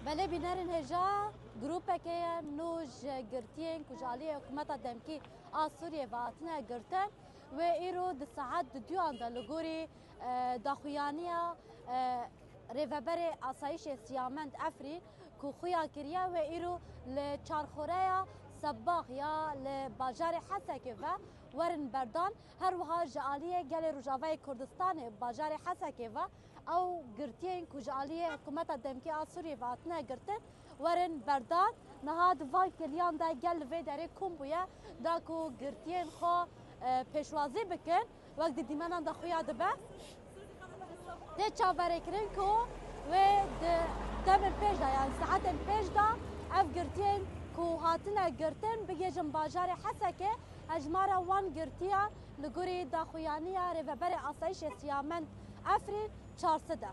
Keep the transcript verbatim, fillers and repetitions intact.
Belê bînerên hêja, grûpeke ye nû ji girtiyên ku ji aliyê hikûmeta demkî a Sûriyê ve hatine girtin, wê îro di saet duduyan de li gorî, e, daxuyaniya, e, Rêveberê Asayîşê Siyamend Efrîn ku xuya kiriye, wê îro li çarxoreya Sebax ya li bajarê Hesekê ve werin berdan. Her wiha ji aliyê gelê Rojavayê Kurdistanê bajarê Hesekê ve ew girtiyên ku ji aliyê hikûmeta demkî a Sûriyê ve hatine girtin, werin berdan. Niha di van kiliyan de gel li vê derê kom bûye, da ku girtiyên xwe, e, pêşwazî bikin, wek di dîmenan de xuya dibe. Tê çaverêkirin ku wê di demên pêş de, yani saetên pêş de ev girtiyên ku hatine girtin bigihêjin bajarê Hesekê. Hejmara wan girtiyan li gorî daxuyaniya Rêveberê Asayîşê Siyamend Efrîn çar sed e.